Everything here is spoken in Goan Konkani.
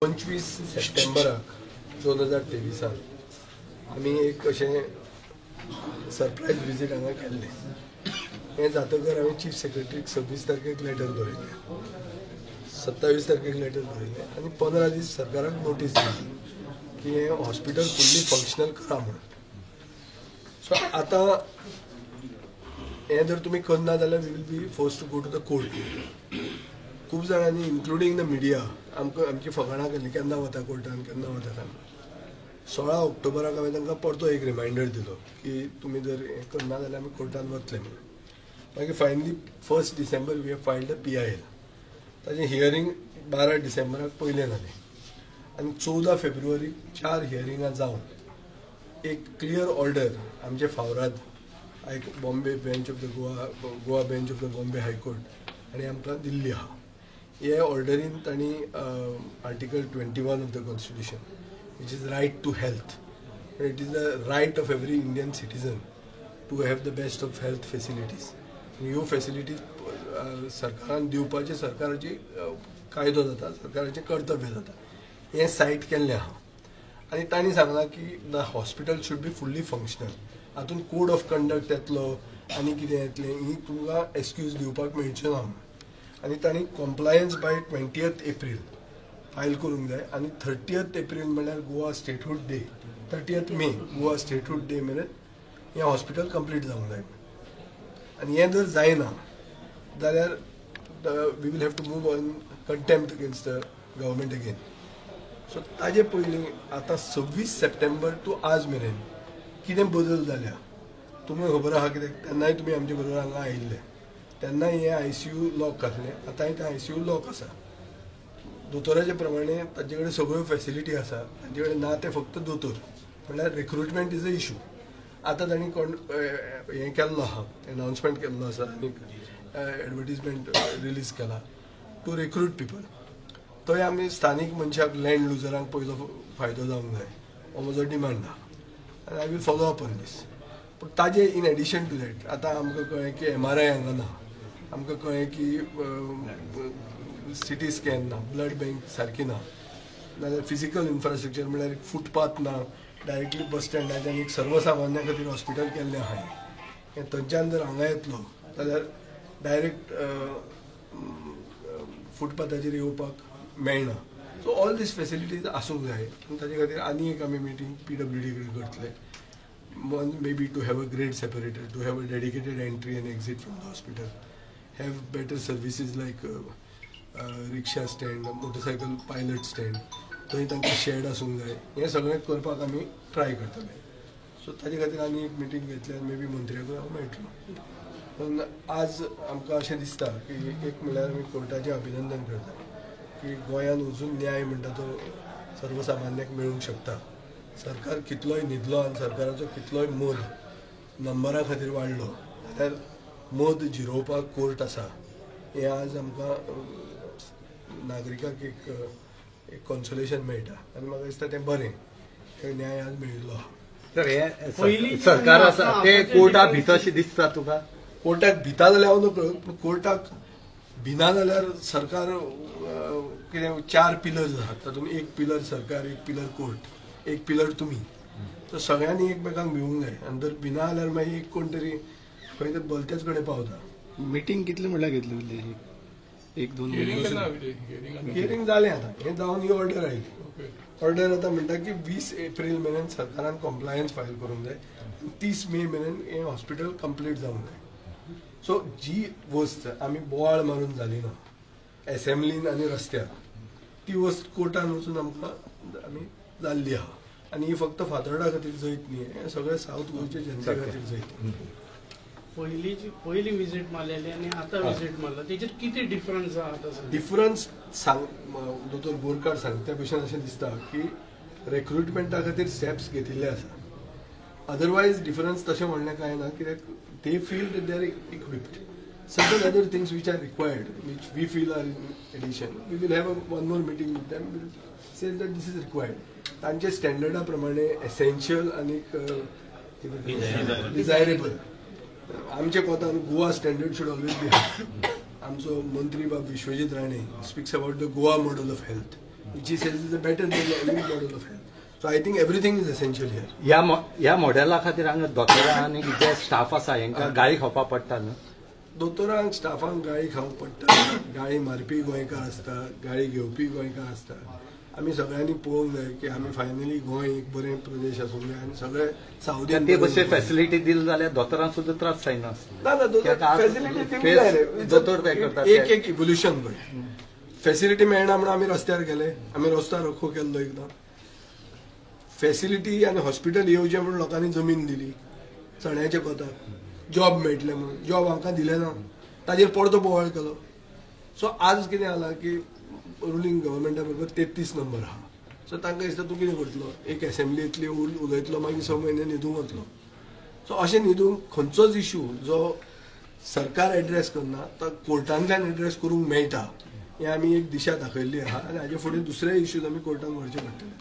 25 सप्टेंबराक 2023 आमी एक अशें सरप्रायज विजीट हांगा केल्लें. हें जातकर हांवें चीफ सेक्रेटरीक 26 तारखेक लेटर बरयलें, 27 तारखेक लेटर बरयलें आनी 15 दीस सरकाराक नोटीस दिली की हें हॉस्पिटल फुल्ली फंक्शनल करा म्हणून. सो आतां हें जर तुमी करना जाल्यार we will be forced to go to the court. खूब जाणांनी इन्क्लुडींग the media आमकां आमची फकाणां केली, केन्ना वता कोर्टान, केन्ना वता काय. 16 ऑक्टोबराक हांवें तांकां परतो एक रिमायंडर दिलो की तुमी जर हें करना जाल्यार आमी कोर्टान वतले म्हणून. मागीर finally 1 December we have filed a PIL. ताजें हियरींग 12 डिसेंबराक पयलें जालें आनी 14 फेब्रुवारीक 4 हियरिंगां जावन एक क्लियर ऑर्डर आमचे फावराद Bombay bench of the Goa bench of the Bombay high court आनी आमकां दिल्ली आहा. हे ऑर्डरीन तांणी article 21 of the constitution, which is right to health, it is the right of every Indian citizen to have the best of health facilities. ह्यो फेसिलिटीज सरकारान दिवपाचें सरकाराची कायदो जाता, सरकाराचें कर्तव्य जाता, हें सायट केल्लें आहा. आनी तांणी सांगलां की the hospital should be fully functional. हातूंत कोड ऑफ कंडक्ट येतलो आनी कितें येतलें ही तुमकां एक्सक्यूज दिवपाक मेळचें ना. आनी तांणी कॉम्प्लायन्स बाय 20 एप्रील फायल करूंक जाय आनी 30 एप्रील म्हणल्यार Goa statehood day, 30 May Goa statehood day मेरेन हें हॉस्पिटल कंप्लीट जावंक जाय. आनी हें जर जायना जाल्यार we will have to move on contempt against the government again. So ताजे पयलीं आतां 26 सप्टेंबर टू आज मेरेन कितें बदल जाल्या तुमकां खबर आहा, कित्याक तेन्नाय तुमी आमचे बरोबर हांगा आयिल्ले, तेन्नाय हें ICU lock आसलें, आतांय तें ICU lock आसा. दोतोराचे प्रमाणे तांचे कडेन सगळ्यो फेसिलिटी आसा, तांचे कडेन ना ते फक्त दोतोर, म्हणल्यार रिक्रुटमेंट is a issue. आतां तांणी कोण हें केल्लो आहा, एनावन्समेंट केल्लो आसा आनी एडवर्टीजमेंट रिलीज केला टू रिक्रूट पिपल. थंय आमी स्थानीक मनशाक, लँड लुजरांक पयलो फायदो जावंक जाय, हो म्हजो डिमांड आहा आनी I will follow up on this. पूण ताजे इन एडिशन टू that आतां आमकां कळ्ळें की MRI हांगा ना, आमकां कळ्ळें की सिटी स्कॅन ना, ब्लड बँक सारकी ना, नाजाल्यार फिजिकल इन्फ्रास्ट्रक्चर म्हणल्यार एक फुटपाथ ना, डायरेक्टली बस स्टँडाच्यान एक सर्वसामान्या खातीर हॉस्पिटल केल्लें आहा. हें थंयच्यान जर हांगा येतलो जाल्यार डायरेक्ट फुटपाथाचेर येवपाक मेळना. सो ऑल these facilities आसूंक जाय आनी ताजे खातीर आनी एक आमी मिटींग PWD कडेन करतले. One may be to have a grade separator, to have a dedicated entry and exit from the hospital, have better services like rickshaw stand, motorcycle pilot stand, थंय तांकां शेड आसूंक जाय. हें सगळें करपाक आमी ट्राय करतले. सो ताजे खातीर आनी एक मिटींग घेतल्यार मे बी मंत्र्याकूय हांव मेळटलो. पूण आज आमकां अशें दिसता की एक म्हणल्यार आमी कोर्टाचें अभिनंदन करता की गोंयांत अजून न्याय म्हणटा तो सर्वसामान्याक मेळूंक शकता. सरकार कितलोय न्हिदलो आनी सरकाराचो कितलोय मद नंबरा खातीर वाडलो जाल्यार मद जिरोवपाक कोर्ट आसा. हें आज आमकां नागरिकांक एक कॉन्सोलेशन मेळटा आनी म्हाका दिसता तें बरें, न्याय आज मेळिल्लो आहा. तर हें सरकार आसा तें कोर्टाक भिता अशें दिसता तुका? कोर्टाक भिता जाल्यार हांव नकळ, पूण कोर्टाक भिना जाल्यार सरकार कितें 4 पिलर्स आसात, तातूंत एक पिलर सरकार, एक पिलर कोर्ट, एक पिलर तुमी. तर सगळ्यांनी एकमेकांक भिवूंक जाय आनी जर भिना जाल्यार मागीर एक कोण तरी खंय तरी भलतेच कडेन पावता. मिटींग कितली म्हणल्यार घेतली? 1-2 हियरींग जालें आतां, हें जावन ही ऑर्डर आयली. ऑर्डर आतां म्हणटा की 20 एप्रील मेरेन सरकारान कॉम्प्लायन्स फायल करूंक जाय, 30 मे मेरेन हें हॉस्पिटल कंप्लीट जावंक जाय. सो जी वस्त आमी बोवाळ मारून जाली ना एसेंब्लीन आनी रस्त्यार, ती वस्त कोर्टान वचून आमकां आमी जाल्ली आहा. आनी ही फक्त फातोर्डा खातीर जैत न्ही, हें सगळें सावथ गोंयच्या जनते खातीर जैत. पयली विजीट मारलेली आनी आतां विजीट मारला तेचेर कितें डिफरन्स आहा? आतां डिफरन्स सांग दोतोर बोरकार सांग त्या भशेन अशें दिसता की रिक्रुटमेंटा खातीर स्टेप्स घेतिल्ले आसा. अदरवायज डिफरन्स तशें म्हणलें कांय ना, कित्याक they feel that they are equipped. Certain other things which are required, which we feel are in addition, we will have one more meeting with them, we will say that this is required. तांचे स्टँडर्डा प्रमाणे एसेन्शियल आनी डिझायरेबल आमचे कोतान Goa standard should always be high. आमचो मंत्री बाब Vishwajit Rane speaks about the Goa model of health. which is is a better new model of health. So I think everything is essential here. ह्या मॉडेला खातीर हांगा दोतोरां आनी जे स्टाफ आसा हांकां गाळी खावपाक पडटा न्हू? दोतोरांक, स्टाफांक गाळी खावंक पडटा. गाळी मारपी गोंयकार आसता, गाळी घेवपी गोंयकार आसता. आमी सगळ्यांनी पळोवंक जाय की आमी फायनली गोंय एक बरें प्रदेश आसूंक जाय आनी सगळे सावदीन ते भशेन फॅसिलिटी दिली जाल्यार दोतोरांक सुद्दां त्रास जायना. ना ना, फॅसिलिटी दिवंक जाय रे. दोतोर काय करतात? एक एक इवोल्युशन पळय. फॅसिलिटी मेळना म्हणून आमी रस्त्यार गेले, आमी रस्त्यार रोखो केल्लो एकदां. फॅसिलिटी आनी हॉस्पिटल येवचें म्हणून लोकांनी जमीन दिली चण्याच्या कोतार, जॉब मेळटले म्हणून. जॉब आमकां दिले ना, ताजेर परतो बोवाळ केलो. सो आज कितें जालां की रुलींग गव्हर्मेंटा बरोबर 33 नंबर आहा. सो तांकां दिसता तूं कितें करतलो, एक एसेंब्ली येतली, उलयतलो, मागीर 6 म्हयने न्हिदूंक वतलो. सो अशें न्हिदूंक खंयचोच इशू जो सरकार एड्रेस करना तो कोर्टांतल्यान एड्रेस करूंक मेळटा, हें आमी एक दिशा दाखयल्ली आहा आनी हाजे फुडें दुसरे इशूज आमी कोर्टान व्हरचे पडटले.